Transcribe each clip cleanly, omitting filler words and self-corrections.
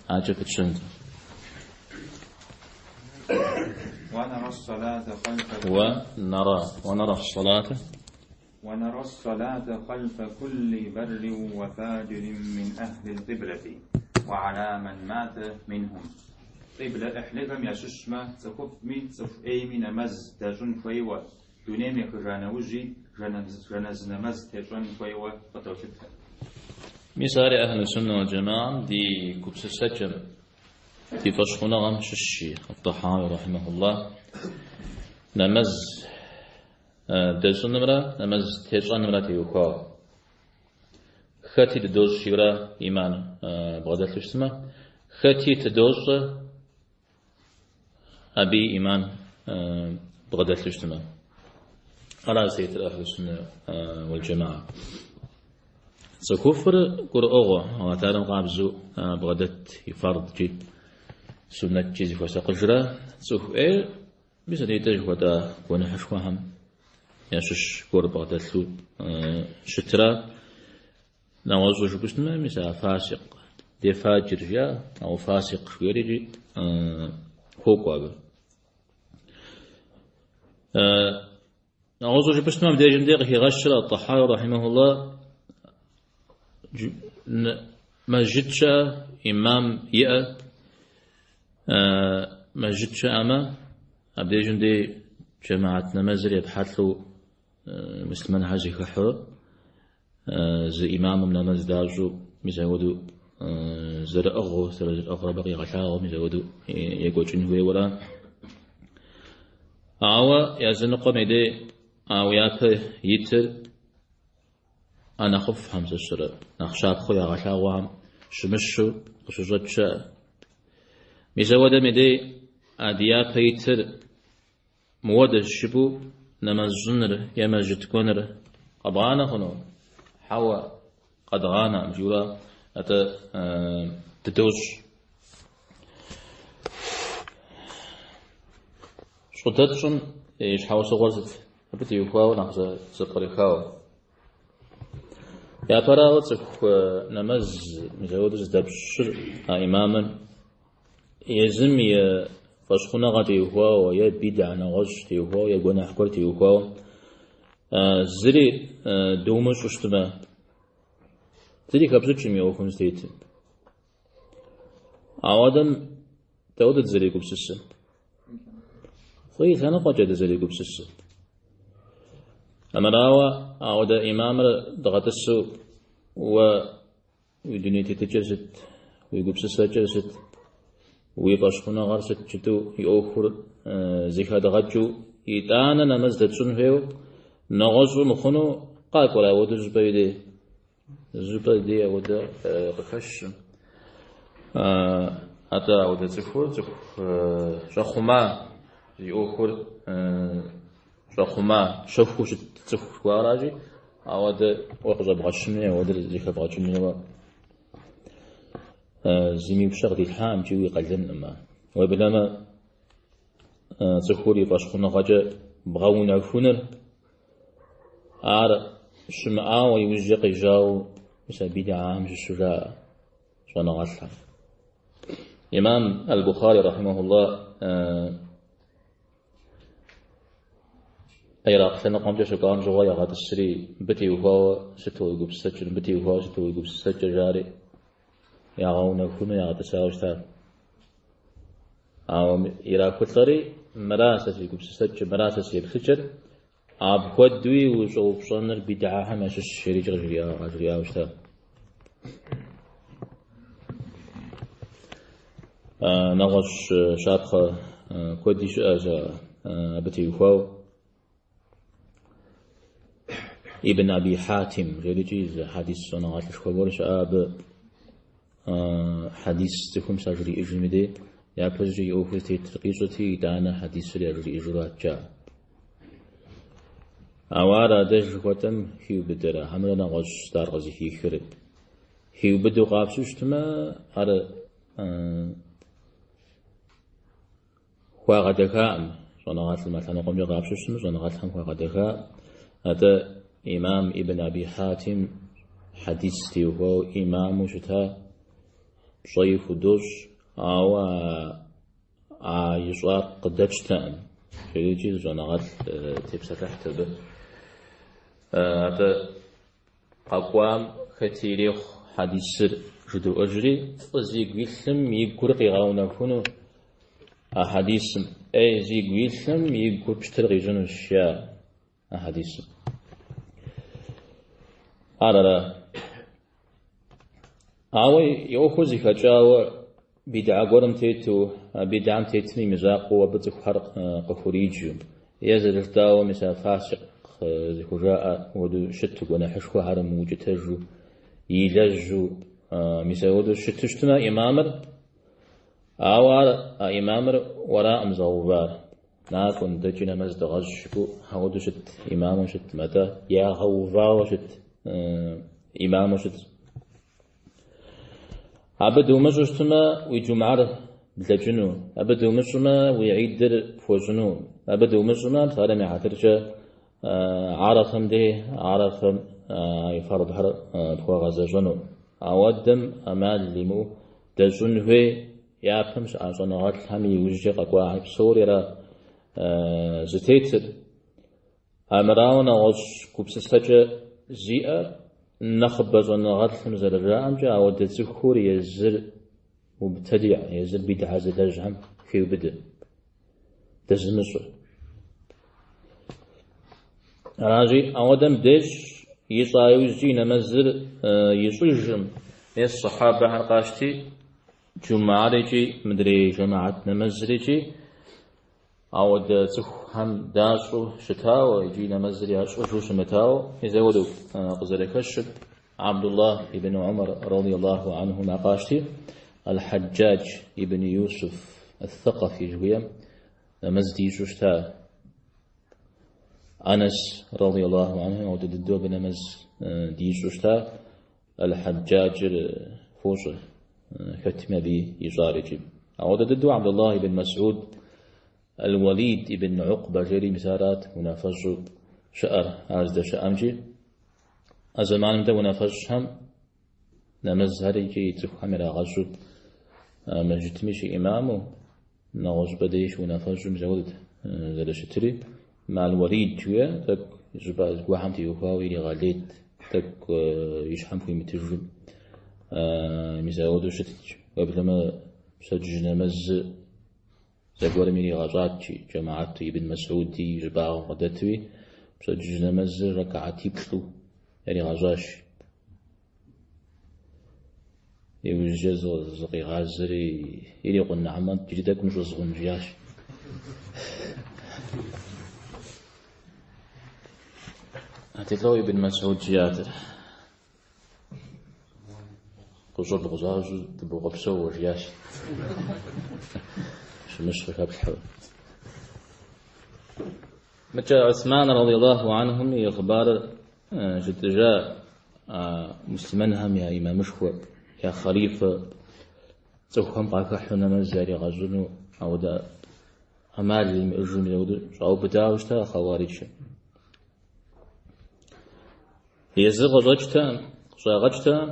Адэкӏэ пытщэнт. ونرى الصلاة خلف ونرى ونرى الصلاة ونرى الصلاة خلف كل بر وفاجر من أهل القبلة وعلى من مات منهم. Къиблэ ӏыхьлыхэм ящыщмэ, цӏыхуфӏми цӏыху ӏейми нэмэз дэщӏын хуейуэ, дунейм ехыжа нэужьи жэназы нэмэз тещӏэн хуейуэ къыдолъытэ. Мис ари أهل السنة والجماعة ди гупсысэкӏэм, ди фӏэщхъуныгъэм щыщщ, Тӏэхьауи رحمه الله. Нэмэз дэщӏынымрэ нэмэз тещӏэнымрэ теухуауэ. Хэти дыдощӏ жиӏэурэ ӏиман бгъэдэлъу щытмэ, хэти тыдощӏэ абы ӏиман бгъэдэлъу щытмэ. Ара зытетыр أهل السنة والجماعة. Цӏыхуфӏыр гурыӏуэгъуэ, Аллахь Тэхьэлам къабзэу бгъэдэт и фардкӏи, суннэткӏи зыхуэсакъыжрэ цӏыху ӏейр мис атӏэ жыхуэтӏа гуэныхьышхуэхэм ящыщ гуэр бгъэдэлъу щытрэ нэгъуэщӏу жыпӏэу щытмэ, мис а фасикъ, де фаджир жиӏа, ауэ фасикъ жиӏэри икӏи хуокӏуэ абы. Нэгъуэщӏу жыпӏэу щытмэ, мыбдежым де къыхигъэщыр Тӏэхьауи رحمه الله мэжджыт щыӏэ, имам иӏэ мэжджыт щыӏэмэ, абдежым де джэмаат нэмэзыр епхьэлӏэу муслъымэнхэр зэхыхьэу зы имамым нэмэз дащӏу, мис апхуэдэу зэрыӏыгъыу, зэрызэрыӏыгъыр абы къигъэлъагъуэу, мис апхуэдэу екӏуэкӏын хуейуэра. Ауэ языныкъуэм и дей а уи япэ итыр а нэхъыфӏхэм щыщрэ, нэхъ щапхъэу ягъэлъагъуэхэм щымыщу къыщыщӏэкӏ щыӏэ. Мис ауэдэм и дей а ди япэ итыр мыуэдэщ жыпӏэу нэмэз щӏыныр е мэжджыт кӏуэныр къэбгъанэ хъуну? Хьэуэ, къэдгъанэкъым, жиӏэурэ атӏэ дыдощӏ. Щӏыдэтщӏым и щхьэусыгъуэр сыт? Абы теухуауэ нэхъ зэпкърыхауэ. Япэрауэ, цӏыху нэмэз мис ауэдэу зыдэпщӏыр а имамыр езым и фӏэщхъуныгъэ теухуауэ е бидгьэ нэгъуэщӏ теухуауэ е гуэныхь гуэр теухуауэ зыри думыщӏу щытмэ, зыри хэпщӏыкӏым и ӏуэхум зытетым. Ауэдэм дауэ дызэрегупсысыр? Фӏы и лъэныкъуэкӏэ дызэрегупсысыр. Армырауэ, ауэдэ имамыр дгъэтӏысу уэ уи дуней тетыкӏэр сыт, уи гупсысэкӏэр сыт, уи фӏэщхъуныгъэр сыт жытӏэу и ӏуэхур зэхэдгъэкӏыу итӏанэ нэмэз дэтщӏын хуейуэ, нэгъуэщӏу мыхъуну къакӏуэрэ ауэдэу зыщӏыпӏэ и дей. Зыщӏыпӏэ и дей ауэдэ къыхэщым. Атӏэ ауэдэ цӏыхур цӏыху щӏэхъума, зи ӏуэхур щӏэхъума, щэхуу щыт цӏыху жыхуаӏэращи, ауэдэ уэ къыщӏэбгъэщыну, ауэдэр зэхэбгъэкӏыну зыми и пщэ къыдилъхьаӏым икӏи уи къалэнкъым ар. Уеблэмэ цӏыхур и фӏэщхъуныгъэкӏэ бгъэунэхуныр ар щымыӏауэ иужькӏэ къежьауэ мис а бидгьэхэм щыщу жаӏэ щӏэныгъэлӏхэм. Имам Аль-Бухари رحمه الله Ирак лъэныкъуэмкӏэ щыкӏуам щыгъуэ ягъэтӏысри, мыбы теухуауэ сыт уи гупсысэкӏэр, мыбы теухуауэ сыт уи гупсысэкӏэр жари ягъэунэхуну ягъэтӏысауэ щытащ. Ауэ ирахулӏэри, мыра сэ си гупсысэкӏэр, мыра сэ си еплъыкӏэр, апхуэдэуи ущӏэупщӏэныр бидгьэхэм ящыщщ жерикӏ къыжриӏауэ щытащ. Нэгъуэщӏ щапхъэ куэди щыӏэщ абы теухуауэ. Ибн Аби Хьатим жерикӏи зы хьэдис щӏэныгъэлӏышхуэ гуэр щыӏа абы хьэдис цӏыхум щажриӏэжым и дей япэщӏыкӏэ и ӏуэхур зытетыр къищӏэти, итӏанэ хьэдисыр яжриӏэжурат жаӏэ. Ауэ ар адэ жыхуэтӏэм хиубыдэрэ, хьэмэрэ нэгъуэщӏ ар къызыхихыр хиубыдэу къапщтэу щытмэ, ар хуагъэдэхаӏым щӏэныгъэлӏым, а лъэныкъуэмкӏэ къапщтэу щытмэ, щӏэныгъэлӏхэм хуагъэдэха. Атӏэ имам Ибн Аби Хьатим хьэдис теухуауэ имаму щыта. пщӏэи худощӏ, ауэ а ищӏар къыдэтщтэкъым. Икӏи зы щӏэныгъэлӏ тепсэлъыхьт абы. Атӏэ къэкӏуам хэти ирехъу хьэдисыр жыдоӏэжри, фӏы зигу илъым и гур къигъэунэхуну а хьэдисым, ӏей зигу илъым и гур пщтыр къищӏынущ жаӏэ а хьэдисым. Ар ара? Ауэ и ӏуэхур зэхэкӏауэ бидгьэ гуэрым тету, а бидгьэм тетым и мызакъуэу абы цӏыхухэр къыхуриджэу, е зэрыжытӏауэ мис а фасикъ зыхужаӏэ хуэдэу щыту, гуэныхьышхуэхэр мыукӏытэжу, илэжьу, мис апхуэдэу щыту щытмэ имамыр, ауэ ар а имамыр уэраӏым зыгъэувар. Накӏуэ, дэкӏи нэмэз дыгъэщӏ жыпӏэу апхуэдэу щыт имаму щытым, атӏэ ягъэувауэ щыт имаму щыт. Абы думыщӏу щытмэ, уи джумгьэр блэкӏыну, абы думыщӏмэ, уи гьидыр пхуэщӏыну, абы думыщӏмэ, псалъэм и хьэтыркӏэ Арэфэм дей Арэфэм и фардхэр пхуэгъэзэщӏэну. Ауэдэм ӏэмал имыӏэу дэщӏын хуей япэм щыӏа щӏэныгъэлӏхэми иужькӏэ къэкӏуахэри псори ара зытетыр. Армырауэ нэгъуэщӏ гупсысэкӏэ зиӏэ нэхъыбэ щӏэныгъэлӏхэм зэрыжаӏэмкӏэ, ауэдэ цӏыхур езыр мубтэдиӏ, езыр бидгьэ зылэжьхэм хеубыдэ, дэзымыщӏыр. Аращи, ауэдэм дещӏ, ищӏа иужькӏи и нэмэзыр ищӏыжым, мес сахьабэхэр къащти, джумгьэр икӏи мыдрей жэмыхьэт нэмэзыр икӏи ауэдэ цӏыхухэм дащӏу щытауэ икӏи нэмэзыр ящӏыжу щымытауэ, мис ауэдэу къызэрыхэщыр Абдуллах ибн Умар радиаллаху анхума къащти, Аль-Хьэджадж ибн Юсуф Ас-Сакъафи жыхуиӏэм нэмэз дищӏу щыта. Анас радиаллаху анху ауэдэ дыдэу абы нэмэз дищӏу щыта. Аль-Хьэджаджыр фощӏэ, хэтми абы ищӏар икӏи. Ауэдэ дыдэу Абдуллах ибн Масӏуд Аль-Уалид ибн Укъбэ жери мис арат унафэщӏу щыӏэр, ар здэщыӏэмкӏи. А зэманым дэ унафэщӏхэм нэмэзхэр икӏи цӏыхухэм ирагъэщӏу мэжджытми щыӏимаму, нэгъуэщӏыпӏэ деж щыунафэщӏу мис ауэдэт зэрыщытри. Мы Аль-Уалид жыхуиӏэр тӏэкӏу щӏыпӏэ зыгуэрхэм теухуауэ иригъэлейт, тӏэкӏу и щхьэм хуимытыжу мис ауэдэу щытт. Уеблэмэ пщэдджыжь нэмэзыр Зэгуэрым иригъэщӏат джэмыхьэту Ибн Масӏуди и щӏыбагъым къыдэтуи, пщэдджыжь нэмэзыр рэкыгьэтиплӏу яригъэщӏащ. Иужькӏэ зыкъигъазэри ирикъун хьэмэ иджыри тӏэкӏу ныщӏызгъун жиӏащ. Атило Ибн Масӏуд жиӏатыр. Къыщӏэбгъу защӏэу дыбогъэпсэу жиӏащ. Щымыщ къыхэплъхьэу. Мыкӏэ Усман радиаллаху анхум и хъыбарыр жытӏыжа муслъымэнхэм я имамышхуэ, я хъалифэ цӏыхухэм къахыхьу нэмэз яригъэщӏыну ауэдэ ӏэмал имыӏэжу мис ауэдэу щӏаубыдауэ щыта хъэуариджхэм. Езыр къыщӏэкӏтэкъым, къыщӏагъэкӏтэкъым,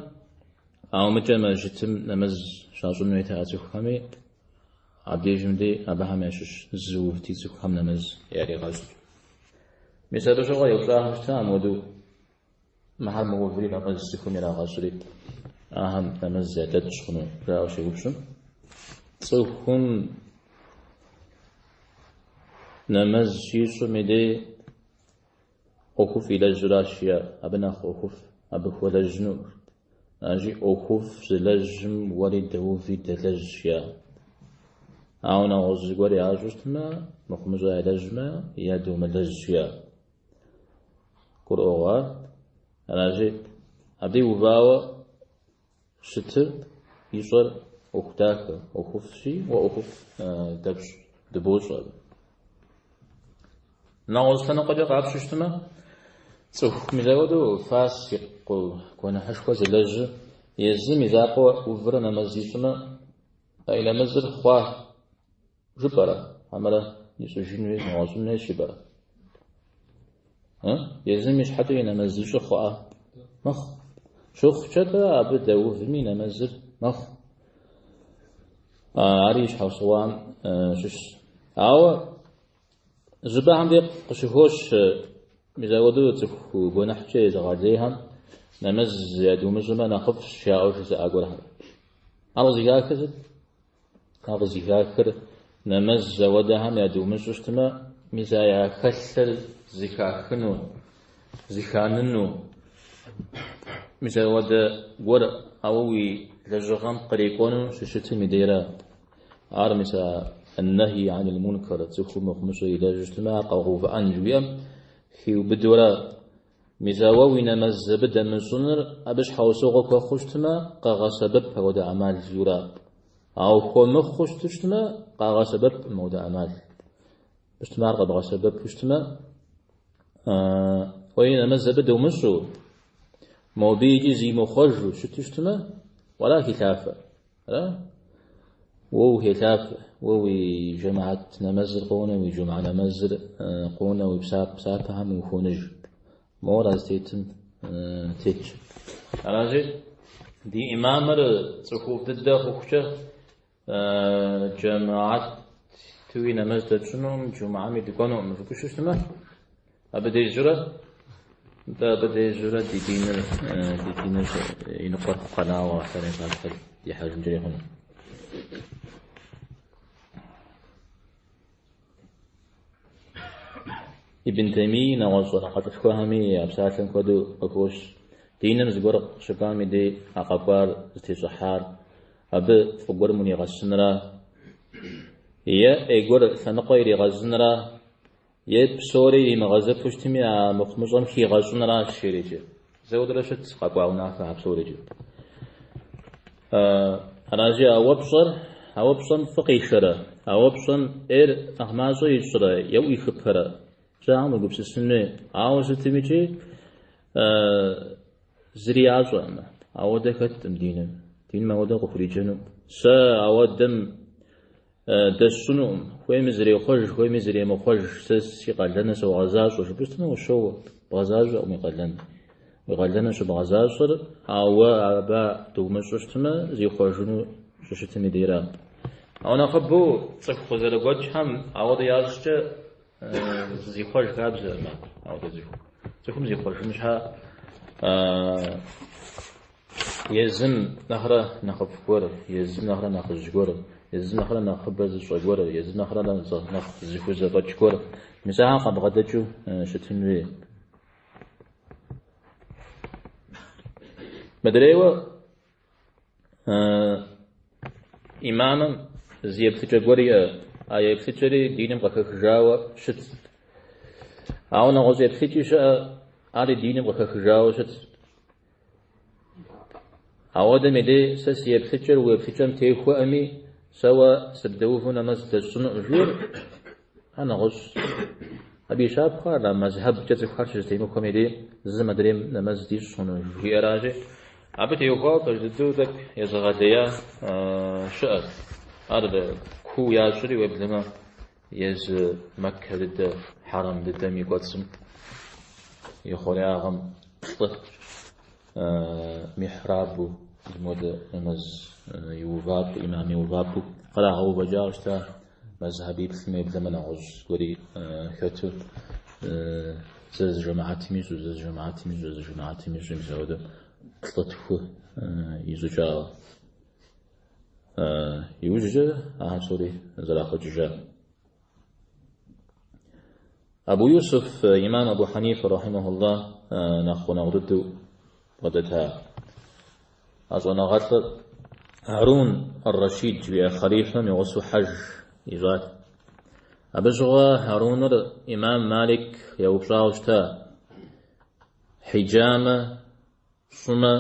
ауэ мыкӏэ мэжджытым нэмэз щащӏыну хуейтэкъэ цӏыхухэми, абдежым дей абыхэм ящыщ зы увти цӏыхухэм нэмэз яригъэщӏт. Мис абы щыгъуэ еупщӏахэу щыта мыуэдэу мыхьэр мэуври нэмэз цӏыхум ирагъэщӏри, ахэм нэмэз ядэтщӏ хъуну жаӏэу щеупщӏым, цӏыхум нэмэз щищӏым и дей ӏуэхуфӏ илэжьуращ, жиӏэ, абы нэхъ ӏуэхуфӏ абы хуэлэжьыну. Аращи, ӏуэхуфӏ зылэжьым уэри дэуви дэлэжь, жиӏэ. Ауэ нэгъуэщӏ зыгуэр ящӏу щытмэ, мыхъумыщӏэ ялэжьмэ, ядумылэжь, жиӏэ. Гурыӏуэгъуэ ар? Аращи, абы увауэ щытыр ищӏэр ӏуэху дахэ, ӏуэхуфӏщи, уэ ӏуэхуфӏ дэпщӏ, дыбощӏэ абы. Нэгъуэщӏ лъэныкъуэкӏэ къапщу щытмэ, цӏыху мис апхуэдэу фасикъ гуэныхьышхуэ зылэжьыр езым и закъуэ уврэ нэмэз ищӏмэ, а и нэмэзыр хъуа жыпӏэрэ, хьэмэрэ ищӏыжын хуейщ, нэгъуэщӏын хуейщ жыпӏэрэ? Езым и щхьэкӏэ и нэмэз ищӏыр хъуӏэ? Мэхъу. Щыхъукӏэ-тӏэ абы дэувми нэмэзыр мэхъу. Ари и щхьэусыгъуэм щыщщ. Ауэ зыщӏыпӏэхэм дей къыщыхощ мис апхуэдэу цӏыху гуэныхькӏэ езыгъэлейхэм нэмэз ядумыщӏмэ нэхъыфӏщ жаӏэу жызыӏа гуэрхэр. Ар къызыхахыр сыт? Ар къызыхахыр нэмэз ауэдэхэм ядумыщӏу щытмэ, мис а яхэлъыр зыхахыну, зыханыну, мис ауэдэ гуэр ауэ уи лэжьыгъэм кърикӏуэну щыщытым и дейра. Ар мис а ан-нахи анил мункар, цӏыхум мыхъумыщӏэ илэжьу щытмэ, ар къэгъэувыӏэн жыхуиӏэм хиубыдэурэ. Мис а уэ уи нэмэз абы дэмыщӏыныр абы щхьэусыгъуэ хуэхъуу щытмэ, къэгъэсэбэп апхуэдэ ӏэмал жиӏэура. Ауэ хуэмыхъуу щыту щытмэ, къагъэсэбэпкъым апхуэдэ ӏэмал. Щытмэ, ар къэбгъэсэбэпу щытмэ, уи нэмэз абы думыщӏу, мобы икӏи зимыхъуэжу щыту щытмэ, уэра хилъафэр? Ара? Уэ ухелъафэ, уэ уи жэмыхьэт нэмэзыр къонэ, уи джумгьэ нэмэзыр къонэ, уи псапэхэм ухоныж. Мор а зытетым тетщ. Аращи, ди имамыр цӏыхуфӏ дыдэ хъухукӏэ джэмыхьэтуи нэмэз дэтщӏынукъым, джумгьэми дыкӏуэнукъым жыпӏэу щытмэ, абы дежьурэ, нтӏэ абы дежьурэ ди диныр, ди диныр и ныкъуэр къэнауэ Алыхьым и пащхьэ дихьэжынкӏэри хъуну. Ибн Таймии нэгъуэщӏ щӏэныгъэлӏышхуэхэми я псалъэм хуэдэу къыхощ. Диным зыгуэр къыщыкӏуам и дей а къэкӏуар зытещӏыхьар, абы фӏы гуэрым унигъэсынра, е ӏей гуэр лъэныкъуэ иригъэзынра, е псори иримыгъэзыфу щытми а мыхъумыщӏэм хигъэщӏынращ, жерикӏэ. Зэуэдурэ щыт къэкӏуа унафэхэр псорикӏэ. Аращи, а уэ пщӏэр, а уэ пщӏэм фӏы къишэрэ, а уэ пщӏэм ӏейр нэхъ мащӏэ ищӏрэ е ӏуихыпэрэ, жаӏэм уегупсысын хуей. Ауэ сытымикӏи зыри ящӏэкъым. Ауэдэ хэткъым диным. Диным ауэдэ къыхуриджэну. Сэ ауэдэм дэсщӏынукъым, хуейми зрехъуэж, хуейми зремыхъуэж, сэ си къалэныр согъэзащӏэ, жыпӏэу щытмэ, ущоуэ, бгъэзащӏэкъым уи къалэн. Уи къалэныр щыбгъэзащӏэр, ауэ абы думыщӏу щытмэ, зихъуэжыну щыщытым и дейра. Ауэ нэхъыбэу цӏыху къызэрыгуэкӏхэм ауэдэ ящӏкӏэ зихъуэж хабзэкъым ауэдэ цӏыху. Цӏыхум зихъуэжын щхьа Езым нэхърэ нэхъыфӏ гуэр, езым нэхърэ нэхъыжь гуэр, езым нэхърэ нэхъыбэ зыщӏэ гуэр, езым нэхърэ нэхъ зыхузэфӏэкӏ гуэр. Мис ахэр къабгъэдэкӏыу щытын хуей. Мыдрейуэ имамым зы еплъыкӏэ гуэр иӏэ, а еплъыкӏэри диным къыхэхыжауэ щыт. Ауэ нэгъуэщӏ еплъыкӏи щыӏэ, ари диным къыхэхыжауэ щыт. Ауэдэм и дей сэ си еплъыкӏэр уи еплъыкӏэм техуэӏыми, сэ уэ сыбдэуву нэмэз бдэсщӏынукъым жиӏэр, ар нэгъуэщӏ. Абы и щапхъэр ара мэзхьэбкӏэ цӏыхухэр щызэтемыхуэм и дей зым адрейм нэмэз дищӏ хъуну жыхуиӏэращи, абы теухуауэ пэж дыдэу тӏэкӏу езыгъэлея щыӏэт. Ар куу ящӏри, уеблэмэ езы Мэккэ дыдэ, хьэрэм дыдэм и кӏуэцӏым и хъуреягъым плӏы михьрабу, модэ нэмэз иувапӏэу, имам иувапӏэу кърагъэувэкӏауэ щыта мэзхьэбиплӏым уеблэмэ нэгъуэщӏ гуэри хэту зэ зы жэмыхьэтым ищӏу, зэ зы жэмыхьэтым ищӏу, зэ зы жэмыхьэтым ищӏу, мис апхуэдэу плӏы-тху ищӏыкӏауэ. Иужькӏэ ахэр псори зэрахъуэкӏыжа. Абу Юсуф имам Абу Хьэнифэ рахьимахуллах нэхъ гъунэгъу дыдэу бгъэдэта а щӏэныгъэлӏыр Харун ар-Рашид жиӏэ хъалифэм и гъусэу хьэж ищӏат. Абы щыгъуэ Харуныр имам Малик еупщӏауэ щыта. Хьиджамэ пщӏымэ,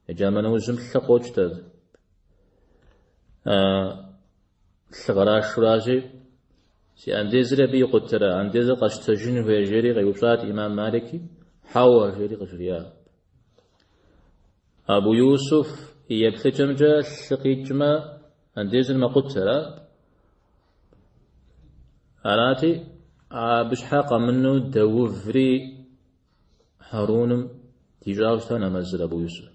хьиджамэ нэужьым лъы къокӏтэ. Лъы кърашуращи, си андезри абы икъутэрэ, андезыр къэсщтэжын хуей жери къеупщӏат имам Малики, хьэуэ жери къыжриӏа. Абу Юсуф и еплъыкӏэмкӏэ лъы къикӏмэ, андезыр мэкъутэрэ? Арати, абы щхьэ къэмыну дэуври Харуным дищӏауэ щыта нэмэзыр Абу Юсуф.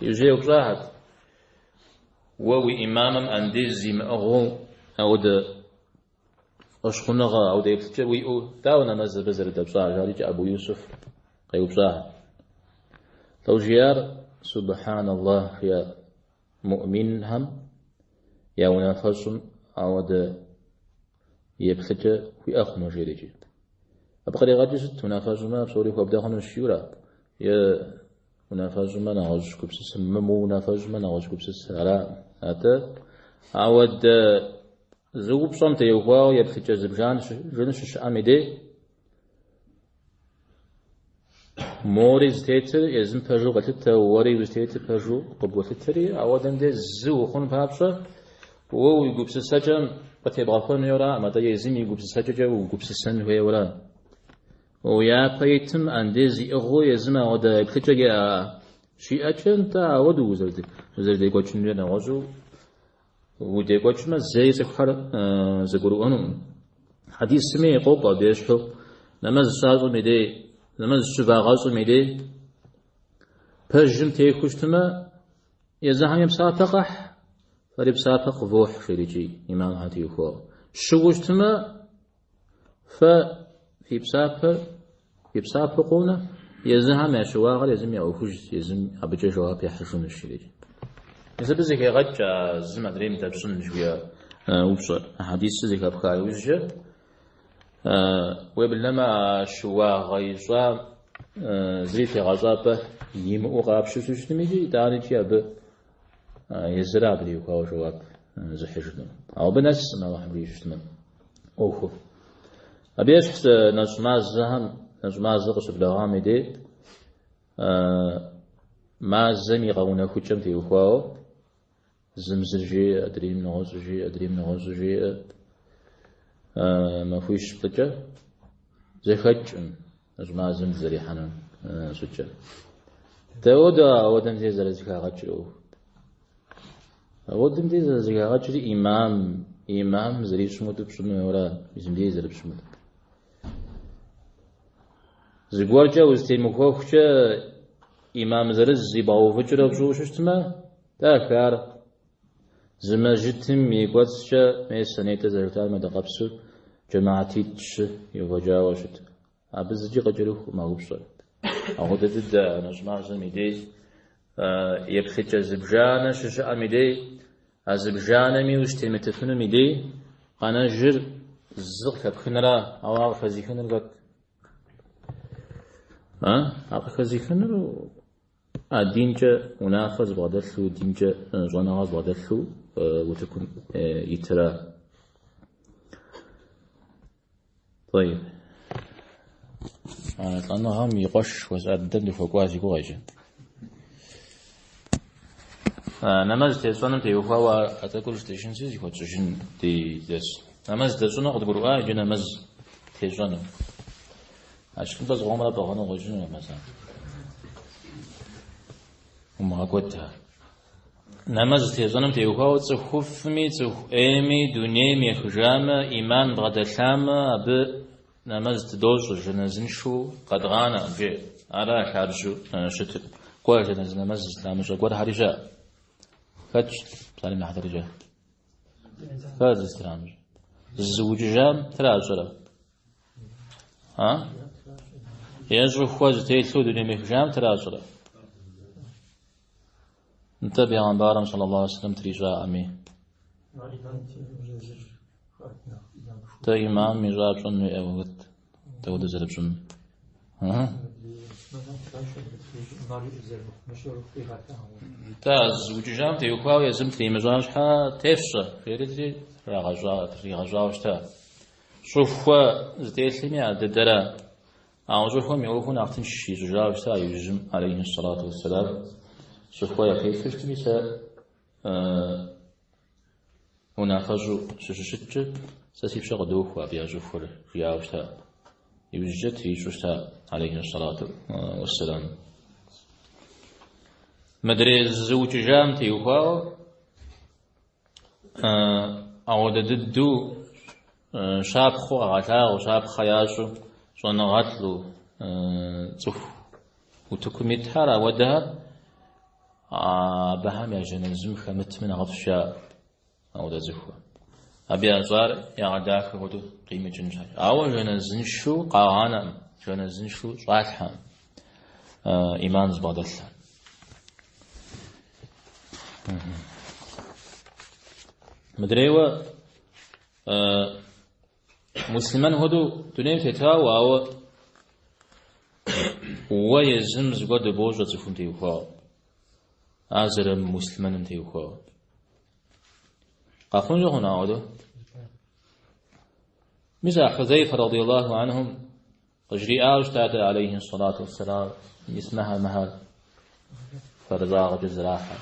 Иужьей еупщӏахэт. Уэ уи имамым андез имыӏыгъыу ауэдэ фӏэщхъуныгъэ, ауэдэ еплъыкӏэ уиӏэу, дауэ нэмэз абы зэрыдэпщӏар? Жарикӏэ Абу Юсуф къеупщӏа. Лӏо жиӏар, Субхьан Аллах, жиӏа, муӏминхэм я унафэщӏым ауэдэ еплъыкӏэ хуиӏэ хъуну, жерикӏи. Абы къригъэкӏыр сыт, унафэщӏымэ псори хуэбдэ хъунущ, жиӏэура? Е унафэщӏымэ нэгъуэщӏ гупсысэ, мыунафэщӏымэ нэгъуэщӏ гупсысэ, ара? Атӏэ, ауэдэ зы упщӏэм теухуауэ еплъыкӏэ зыбжанэ щыщыӏэм и дей, мори зытетыр езым пэжу къелъытэ, уэри узытетыр пэжу къыболъытэри, ауэдэм дей зы ухъун папщӏэ, уэ уи гупсысэкӏэм къытебгъэхуэн хуейуэраӏым, атӏэ езым и гупсысэкӏэкӏэ угупсысэн хуейуэра. Уи япэ итым андез иӏыгъыу езым ауэдэ еплъыкӏэ иӏэ щиӏэкӏэ, нтӏэ, ауэдэу узэрыдекӏуэкӏын хуейр нэгъуэщӏу удекӏуэкӏмэ, зэи цӏыхухэр зэгурыӏуэнукъым. Хьэдисми къокӏуэ абы ещхьу, нэмэз щащӏым и дей, нэмэз щывагъэщӏым и дей, пэжым техуэу щытмэ, езыхэми псапэ къахь, фэри псапэ къывохь, жерикӏи имамхэм теухуауэ. Щыуэу щытмэ, фэ фи псапэр, фи псапэу къонэ, езыхэм я щыуагъэр езым я ӏуэхужщ, езым абыкӏэ жэуап яхьыжынущ, жерикӏи. Мис абы зэхегъэкӏ а зым адрейм дэпщӏын жыхуиӏэ упщӏэр. А хьэдисыр зэхэпха иужькӏэ, уеблэмэ а щыуагъэ ищӏам зыри тегъэщӏапӏэ имыӏэу къапщу щытми икӏи, итӏанэкӏи абы езыра абы теухуауэ жэуап зыхьыжыну. Ауэ абы нэскъым Алыхьым жиӏэу щытмэ ӏуэхур. Абы ещхьщ нэщӏ мазэхэм, нэщӏ мазэ къыщыблэгъам и дей, мазэм и къэунэхукӏэм теухуауэ зым зыр жеӏэ, адрейм нэгъуэщӏу жеӏэ, адрейм нэгъуэщӏу жеӏэ. Махуищ-плӏыкӏэ зэхэкӏым нэщӏ мазэм дызэрихьэну щӏыкӏэ. Дауэдэ ауэдэм дей зэрызэхагъэкӏыр ӏуэху? Ауэдэм дей зэрызэхагъэкӏри имам, имам зэрищӏым хуэдэу пщӏыну хуейуэра, езым дей зэрыпщӏым хуэдэу. Зыгуэркӏэ узытемыхуэхукӏэ имам зырыз ибгъэувыкӏрэ пщӏыуэ щытмэ, дахэ ар. Зы мэжджытым и кӏуэцӏкӏэ мес а нетӏэ зэрыжытӏам хуэдэкъэпсу джэмаатитӏ-щы иувэкӏауэ щыт. Абы зыкӏи къыкӏэрыхукъым а упщӏэр. Апхуэдэ дыдэ нэщӏ мазэм и дей еплъыкӏэ зыбжанэ щыщыӏэм и дей, а зыбжанэми ущытемытыфынум и дей къэнэжыр зы къыхэпхынра, ауэ ар къыхэзыхынур хэт? Ар къыхэзыхынур а динкӏэ унафэ зыбгъэдэлъу, динкӏэ щӏэныгъэ зыбгъэдэлъу утыкум итыра. طيب. Лӏэныгъэм и къуэш жыхуэсӏа дыдэм дыхуэкӏуа си гугъэ иджы. Нэмэз тещӏэным теухуауэ а тӏэкӏур жытӏэжынщи, зыхуэтщӏыжын ди дэс. Нэмэз дэщӏыну къыдгурыӏуа иджы нэмэз тещӏэну. А тхылъымпӏэ зыкъомрэ пӏыгъыну къыщӏэкӏыну нэмэза. Умыгъэкӏуэд ар. Нэмэз тещӏэным теухуауэ цӏыхуфӏми, цӏыху ӏейми, дунейм ехыжамэ, ӏиман бгъэдэлъамэ, абы нэмэз тыдощӏэ, жэназыншэу къэдгъанэкъым, жеӏэ. Ара лъабжьэу щытыр. Кӏуэ, жэназы нэмэз зытрамыщӏэ гуэрхэри щыӏэ. Хэтщ, псалъэм и хьэтыркӏэ. Хэт зытрамыщӏэ? Зызыукӏыжам тращӏэрэ? А? Е щӏыхуэ зытелъу дунейм ехыжам тращӏэрэ? Нтӏэ, бегъымбарым саллаллаху алейхи вассалам трищӏаӏыми. Нтӏэ, имам ищӏа пщӏэн хуейуэ хэт? Дауэдэу зэрыпщӏын? Нтӏэ, зыукӏыжам теухуауэ езым тримыщӏа щхьэ тефщӏэ, жерити тригъэщӏауэ щыта. Щӏыхуэ зытелъми ар дыдэра. Ауэ щӏыхуэм и ӏуэхур нэхъ тынш ищӏыжауэ щыта иужьым, алейхи сэлату уэсселам, щӏыхуэ ятелъу щытми, сэ унафэщӏу сыщыщыткӏэ, сэ си пщэ къыдохуэ абы я щӏыхуэр, жиӏауэ щыта. Иужькӏэ трищӏэу щыта, алейхи сэлату уэсселам. Мыдрей зыукӏыжам теухуауэ, Ауэдэ дыдэу щапхъэу къагъэлъагъуэу, щапхъэ ящӏу, щӏэныгъэлӏу цӏыху утыкум итхэр, ауэдэхэр абыхэм я жэназым хэмытмэ нэхъыфӏщ жаӏэ ауэдэ цӏыхухэр. Абы ящӏар ягъэдахэ хуэдэу къимыкӏын щхьэкӏэ. Ауэ жэназыншэу къагъанэкъым, жэназыншэу щӏалъхьэкъым иман зыбгъэдэлъхэр. Мыдрейуэ муслъымэн хуэдэу дунейм тетауэ, ауэ уэ езым зыгуэр дыбощӏэ цӏыхум теухуауэ, ар зэрымуслъымэным теухуауэ. Къэхъункӏэ хъун ауэдэу? Мис а Хьузейфэ радиаллаху анхум къыжриӏауэ щытат алейхи сэлату уэсселам, мис мыхэр мыхэр фэрыщӏагъэкӏэ зэрахьэ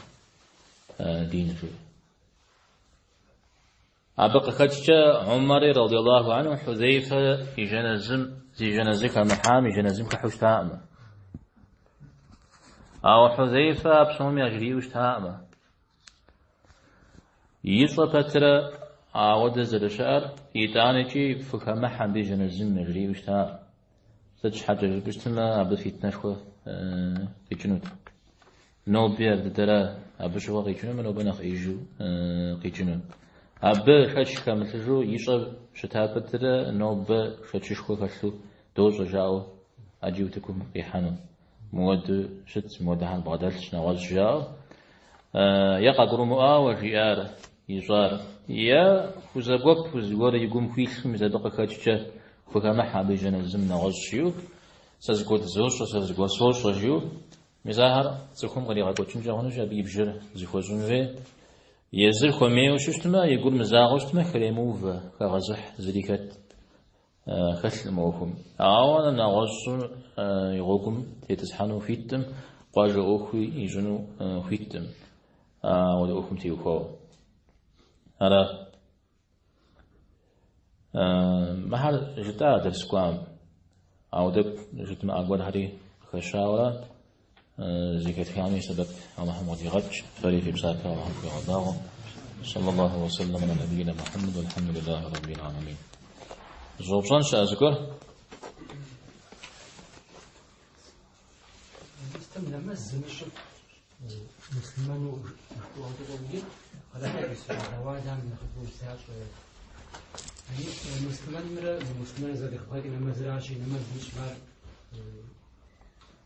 дин жиӏэу. Абы къыхэкӏкӏэ Умари радиаллаху анху Хьузейфэ и жэназым, зи жэназы хэмыхьам и жэназым хыхьэу щытакъым. Ауэ Хьузейфэ а псоми яжриӏэу щытакъым. Ищӏэ пэтрэ ауэдэ зэрыщыӏэр, итӏанэкӏи фыхэмыхьэ абы и жэназым яжриӏэу щытакъым. Сыт щхьэкӏэ жыпӏэу щытмэ, абы фитнэшхуэ къикӏынут. Ноби ар дыдэрэ абы щыгъуэ къикӏынумэ, нобэ нэхъ ӏеижу къикӏыну. Абы шэч хэмылъыжу ищӏэ щыта пэтрэ, нобэ шэчышхуэ хэлъу дощӏэ жаӏэу ӏэджи утыкум къихьэну. Мыуэду щытщ, мыуэдэхэр бгъэдэлъщ, нэгъуэщӏ жаӏэу. Е къагурымыӏуауэ жиӏар, ищӏар, е хузэгуэпу зыгуэр и гум хуилъу, мис абы къыхэкӏкӏэ фыхэмыхьэ абы и жэназым нэгъуэщӏ жиӏэу, сэ зыгуэр дызощӏэ, сэ зыгуэр сощӏэ жиӏэу, мис ахэр цӏыхум къригъэкӏуэкӏынкӏэ хъунущ, абы и бжэр зыхуэщӏын хуей. Езыр хуэмейуэ щытмэ, и гур мызагъэу щытмэ, хремыувэ, хэгъэзыхь зыри хэт. Хэлъкъым ӏуэхум. Ауэ нэгъуэщӏым и гъуэгум тетӏысхьэну хуиткъым, къуажэ ӏуэхуи ищӏыну хуиткъым ауэдэ ӏуэхум теухуауэ. Ара? Мыхэр жытӏа дэрс кӏуам, ауэ тӏэкӏу жыдмыӏа гуэрхэри къыхэщауэрэ зэхэтхами сэбэп Алыхьым къыдигъэкӏ, фэри фи псапэ Алыхьым фхуигъэбагъуэ. Саллаллаху уэсэллам аля набийна Мухьэммэд, вальхьэмдулиллахи раббил аламин. Щӏэупщӏэн щыӏэ зыгуэр? Мыстым нэмэз зымыщӏыр муслъымэну жыпӏэу къэралым нэхъыбэу защӏэ. Муслъымэнымрэ муслъымэныр зэрыхэбгъэкӏ нэмэзыращи, нэмэз зымыщӏыр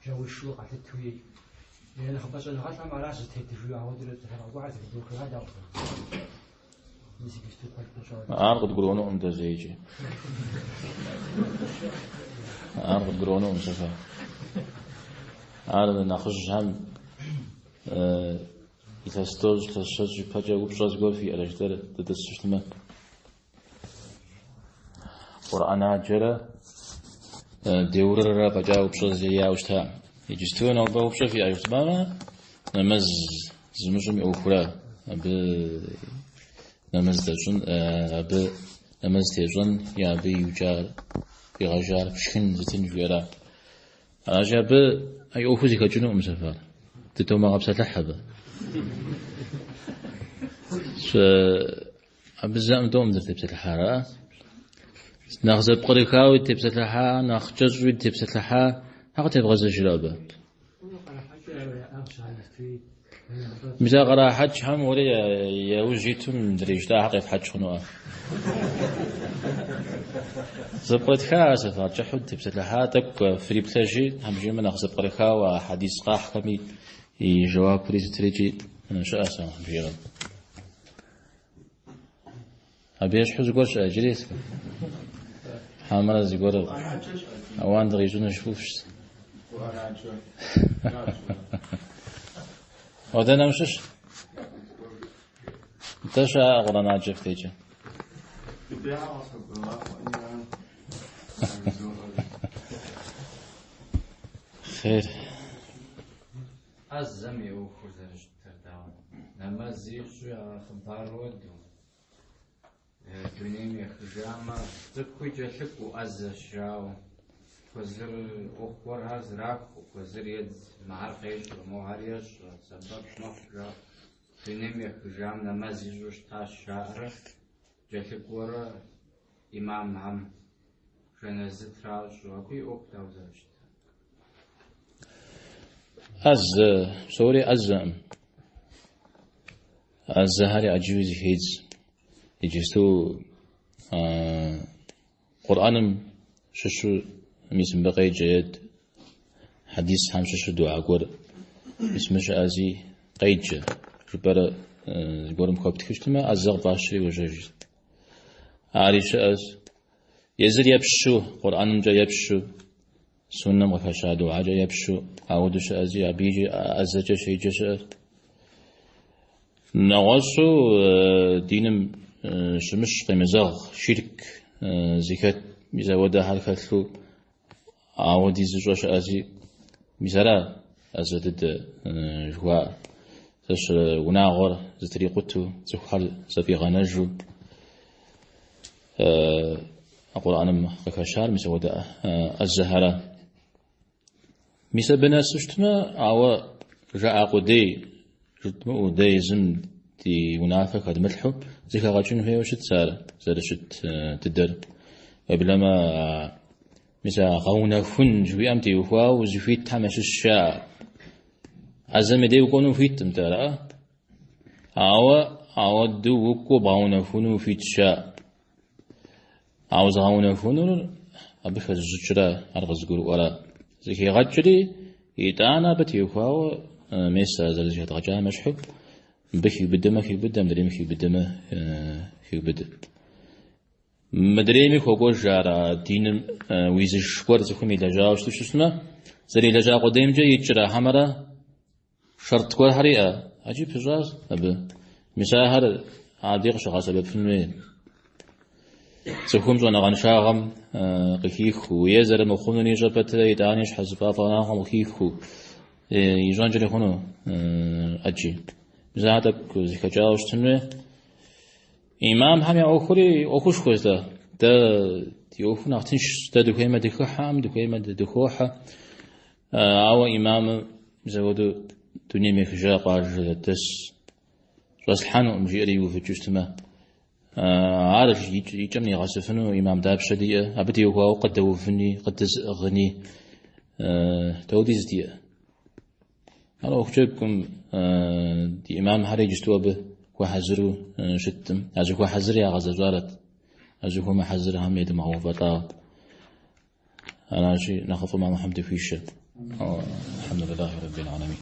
джаур къалъытэуи, е нэхъыбэ щӏэныгъэлӏхэм аращ зытетыжу, ауэдурэ зэхагъэкӏуар зэхыдохыжа дауэ? Мис иджыпсту куэд къыщӏэуэ. Ар къыдгурыӏуэнукъым дэ зэикӏи. Ар къыдгурыӏуэнукъым Сэфар. Ар нэхъыжьхэм илъэс тӏощӏ, илъэс щэщӏ ипэкӏэ упщӏэ зыгуэр фиӏэрэ жытӏэрэ дытӏысу щытмэ. Къурӏэнаджэрэ деуррэ фӏэкӏа упщӏэ зэи яӏэу щытакъым. Иджысту нобэ упщӏэ фиӏэ жытӏамэ, нэмэз зымыщӏым и ӏуэхура, абы нэмэз дэщӏын, абы нэмэз тещӏэн е абы иукӏар, игъэжар пшхын зытын жиӏэра. Аращи, абы и ӏуэхур зэхэкӏынукъым, Сэфар. Дытомыгъэпсэлъыхь абы. Абы зэӏым тӏэуӏым дызэрытепсэлъыхьар, а? Нэхъ зэпкърыхауи дытепсэлъыхьа, нэхъ кӏэщӏуи дытепсэлъыхьа, хьэ къытебгъэзэжрэ абы? Мис а кърахьэкӏхэм уэри яужь иту мыдрей жытӏахэр къефхьэкӏ хъунуӏэ? Зэпкърытха, Сэфар, кӏыхьу дытепсэлъыхьа, тӏэкӏу фриплъэжи, хьэм жиӏэмэ нэхъ зэпкърыхауэ а хьэдис къахьхэми и жэуапри сытырикӏи щыӏэщ, хьэм жиӏэмэ. Абы ещхьу зыгуэр щыӏэ иджыри? Хьэмэрэ зыгуэр ауан дыкъищӏыну жыфӏэу. Уэ дэнэ ущыщ? Нтӏэ щыӏэ къурӏэнаджэ фдежкӏэ? Хъер. ӏэзэм и ӏуэхур зэрыщытыр дауэ? Нэмэз ищӏу ягъэхъыбар хуэдэу, дунейм ехыжамэ, цӏыхуи кӏэлъыкӏуэу ӏэзэщ жауэ. Куэзыр ӏуэху гуэрхэр зэрахуэ, куэзыр едз, мыхьэр къещӏэ, мохьэр ещӏэ, сэбэп мэхъу жаӏэу. Дунейм ехыжам нэмэз ищӏу щытащ жаӏэрэ, кӏэлъыкӏуэрэ имамхэм жэназы тращӏу, абы и ӏуэху дауэ зэрыщытыр? ӏэзэ, псори ӏэзэкъым. ӏэзэхэри ӏэджэуи зыхедз. Иджысту Къурӏэным щыщу мис мыбы къеджэ е хьэдисхэм щыщу дуа гуэр мис мы щыӏэзи къеджэ жыпӏэрэ зыгуэрым хуэптхыу щытмэ, ӏэзэ къыфӏащри йожьэж. Ари щыӏэщ. Езыр епщу, Къурӏэнымкӏэ епщу, суннэм къыхэща дуакӏэ епщу, ауэдэу щыӏэзи, абы икӏи ӏэзэкӏэ щеджэ щыӏэщ. Нэгъуэщӏу диным щымыщ къемызэгъ ширк зыхэт, мис ауэдэхэр хэлъу, ауэди зыщӏэ щыӏэзи, мис ара ӏэзэ дыдэ жыхуаӏэр. Зэщ унагъуэр зэтрикъутэу, цӏыхухэр зэфӏигъэнэжу, Къурӏэным къыхэщар мис ауэдэ ӏэзэхэра. Мис абы нэсу щытмэ, ауэ жаӏа къудей жыдмыӏэу, дэ езым ди унафэ хэдмылъхьэу зэхэгъэкӏын хуейуэ щытщ ар зэрыщыт дыдэр. Уеблэмэ, мис а гъэунэхун жыхуиӏэм теухуауэ узыхуитхэм ящыщ жаӏэ. ӏэзэм и дей укӏуэну ухуиткъым атӏэ, араӏэ? Ауэ ауэдэу укӏуэу бгъэунэхуну ухуитщ жаӏэ. Ауэ зыгъэунэхунур абы хэзыщӏыкӏрэ ар къызыгурыӏуэрэ зэхегъэкӏри, итӏанэ абы теухуауэ мес а зэрызэхэдгъэкӏам ещхьу, мыбы хиубыдэмэ хиубыдэ, мыдрейми хиубыдэмэ хиубыдэ. Мыдрейми хуокӏуэж ар а диным уизыш гуэр цӏыхум илэжьауэ щыту щытмэ, зэрилэжьа къудеймкӏэ икӏрэ хьэмэрэ шэрт гуэрхэр иӏэ, ӏэджи пыщӏащ абы. Мис ахэр абдей къыщыгъэсэбэпын хуей. Цӏыхум щӏэныгъэншагъэм къыхихыу, е зэрымыхъунур ищӏэ пэтрэ итӏани щхьэзыфӏэфӏагъэм къыхихыу, ищӏэнкӏэри хъуну ӏэджи. Мис ахэр тӏэкӏу зэхэкӏауэ щытын хуей. Имамхэм я ӏуэхури ӏуэхушхуэщ дэ. Дэ ди ӏуэхур нэхъ тыншщ. Дэ дыхуеймэ дыхыхьэм, дыхуеймэ дыхохьэ. Ауэ имамыр мис апхуэдэу дунейм ехыжа къуажэ дэс щӏэслъхьэнукъым, жиӏэри иувыкӏыу щытмэ, ар и кӏэм нигъэсыфыну имам дапщэ диӏэ, абы теухуауэ къыдэувыни, къыдэзыӏыгъыни дауэдиз диӏэ. Ар ӏуэху джэгукъым, ди имамхэр иджысту абы хуэхьэзыру щыткъым. А зыхуэхьэзыр ягъэзэщӏарэт, а зыхуэмыхьэзырхэм едмыгъэувэлӏауэ. Аращи, нэхъыфӏым Алыхьым дыхуишэ. Алхьэмдулиллахи раббил аламин.